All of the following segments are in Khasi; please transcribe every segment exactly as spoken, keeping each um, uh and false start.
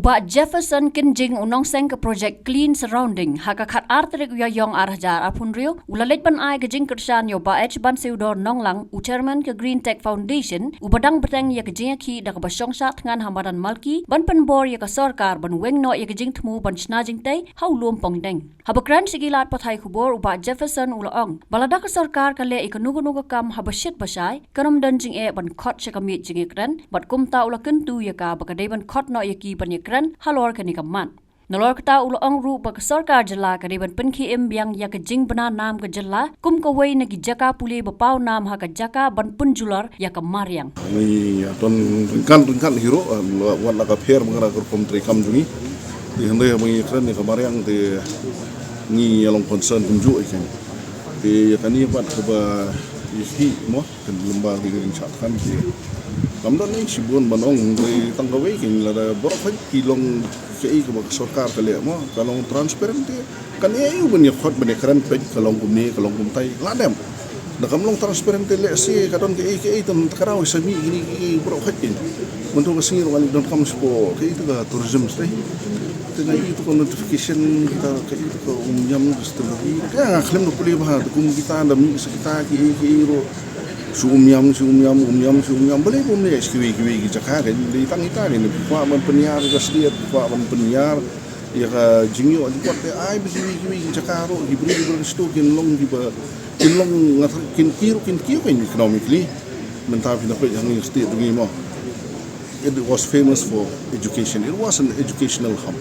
Bah Jefferson Kynjing, u nongseng ka project Clean Surrounding, ha ka khatar tarik u Ïaïong ar hajar arphew hynriew, u la leit ban ai ka jingkyrshan ïa u Bah H Bansiewdor Nonglang, u chairman ka Green Tech Foundation, uba dang bteng ïa ka jingïakhih da kaba shong shad thngan ha madan Malki, ban pynbor ïa ka sorkar ban weng noh ïa ka jingthmu ban shna jingtei ha u lum pongdeng. Haba kren sha ki lad pathai khubor, u Bah Jefferson u la ong ba lada ka sorkar ka leh ïa kano kano ka kam haba shit ba shai, kan ym don jingeh ban khot sha ka miej jingïakren, bad kumta u la kyntu ïa ka ba ka dei ban khot noh ïa ki ban ïakren halor kane ka mat. Nalor kata, u la ong ruh ba ka sorkar jylla ka dei ban pynkhie im biang ïa ka jingbna nam ka jylla kum kawei na ki jaka pule ba paw nam ha ka jaka ban pynjulor ïa ka mariang. Ngi, ah, don ryngkat ryngkat hi ruh, ah, wat la ka pher ba ngi la ka rukom treikam jong ngi. Te hynrei ba ngi kren ïa ka mariang te ngi ïa long concern kumjuh ïa kane. Te ïa kane pat kaba ïa hi mo, kan lem bad ka jingshah thngan te. Ngam don ei shibun ban ong, hynrei tang kawei kane, lada baroh khoit ki long kaei kaba ka sorkar ka leh mo, ka long transparent te. Kan ïa ïa u ban ïa khot ban ïa kren peit ka long kumne, ka long kumtai, la dep. Da kam long transparent te lehse ka don kaei kaei te ngan kynmaw sa mih kine kiei baroh khoit kine. Mynta ka sngi ruh ngan ïa donkam sha ka, kaei te ka tourism stay. Te nga ïohi te ka notification kita, kaei te ka Umiam Distillery. Ka nga khlem da pule bha te kum kita da mih sa kita kiei kiei ruh. Sha Umiam, sha Umiam, Umiam, sha Umiam. Balei bym leh sha kiwei kiwei ki jaka, kan dei tang kita kine. Kwah ban pynïar ka state, kwah ban pynïar ïa ka jingïoh jingkot te, ai ba kiwei kiwei ki jaka ruh, ki briew ki briew ki stu kin long kiba, kin long, nga tharai kin kiew, kin kiew kan economically. Mynta phi na peit hangne state jong ngi mo, it was famous for education, it was an educational hub.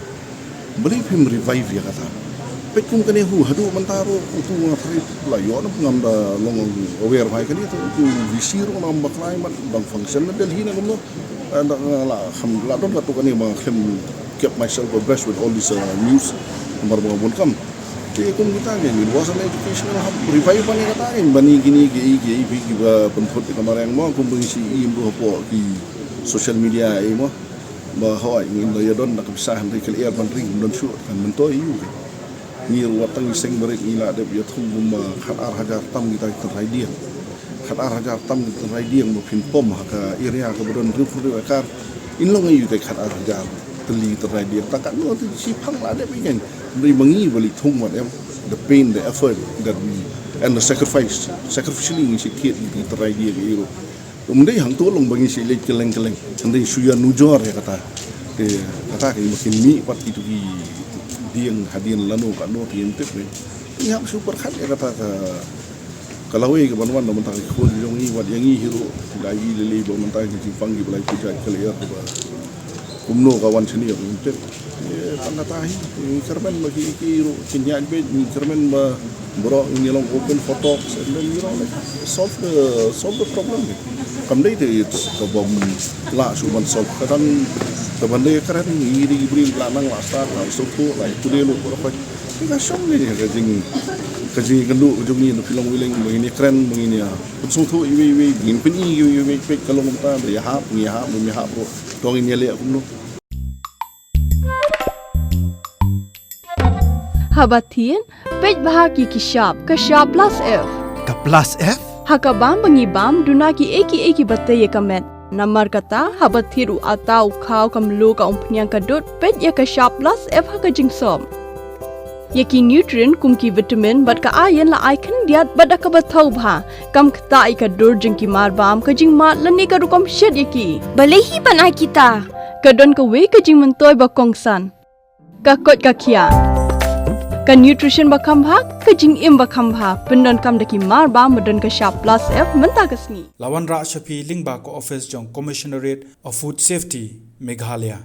Balei phim revive ïa kata? Peit kum kane hi haduh mynta ruh utu nga tharai la ïoh na, ngam da long aware bha ïa kane, utu VC ruh ngam bakla ïa mat, dang function na Delhi ne kumno. Eh, da nga la kham, la don katto katne ba nga khlem kept myself abreast with all this, uh, news. Namar ba nga bun kam. Te kum kita kane, it was an educational hub. Revive ban ïa kata kane, ban ïa kine kiei kiei phi kiba pynthut ïa ka mariang mo, kum ba ngi shu ïohi ruh hapoh ki social media ei mo. Ba hooid ngin da ïa don da ka pisa hynrei ka lyer ban ring, ym don shuh, kan myntoi ïa u. Ngi ruh wat tang ngi seng barit ngi la dep ïa thung kumba khatar hajar tam kita ki tynrai dieng. Khatar hajar tam ki tynrai dieng ba phin pom ha ka area kaba don hynriewphew hynriew ekar. In long aïu te khatar hajar tylli ki tynrai dieng? Tang katno te shiphang la dep ïa kane. Hynrei ma ngi ba leit thung wat em, the pain, the effort that we, and the sacrifice, sacrificially ngi shu thied ïa ki tynrai dieng ïa ruh. Ym dei hangto long ba ngi shu leit kylleng kylleng. Hynrei shu ïa nujor ïa kata. Te kata ka ïa ma kin mih pat kito ki dieng hadien lano katno te ngim tip ne. Ngi hap shu pyrkhat ïa kata ka, ka lawei ka ban wan na mynta ka khun jong ngi, wat ïa ngi hi ruh. Da ïa ngi lei lei ba mynta ka jingpang kiba la ïa pynjah ka lyer kaba kumno ka wan shane ngim tip. Ïa, tang kata hi, ngi kyrmen ba ki, ki ruh kin ïaid beit, ngi kyrmen ba baroh ngi long open for talks, and then, you know, like, solve the, solve the problem. Kam dei te ka bym lah shuh ban solve. Ka dang, ka ban dei kren, ngi dei ki briew la nang la stad, la sngewthuh, la pule lut baroh. Te ka shong ne ka jing, ka jingïakynduh ka jong ngi na Pilong Wileng, ba ngin ïakren, ba ngin ïa pynsngewthuh iwei iwei, ba ngin pyni iwei iwei, peit ka long kumta, ba ïahap, ngi ïahap, ba ngim ïahap ruh. To ngin ïaleh kumno. Haba thied, peit bha ki ki shap, ka shap plus F. Ka plus F? Ha ka bam ba ngi bam, duna kiei kiei kiba tei ïa ka met. Namar kata, haba thied u atta, u khaw, ka mluh, ka umphniang, ka dud, peit ïa ka shap plus F ha ka jingsop. Ïa ki nutrient kum ki vitamin bad ka iron la ai khyndiat bad da kaba thaw bha. Kam ktah ïa ka dur jong ki mar bam, ka jingmad lane ka rukom shet ïa ki. Balei hi ban ai kita? Ka don kawei ka jingmyntoi ba kongsan. Ka koit ka khiah. Ka nutrition ba kham bha, ka jingim ba kham bha. Pyndonkam da ki mar bam ba don ka shap plus F mynta ka sngi. La wanrah sha phi lyngba ka office jong Commissionerate of Food Safety, Meghalaya.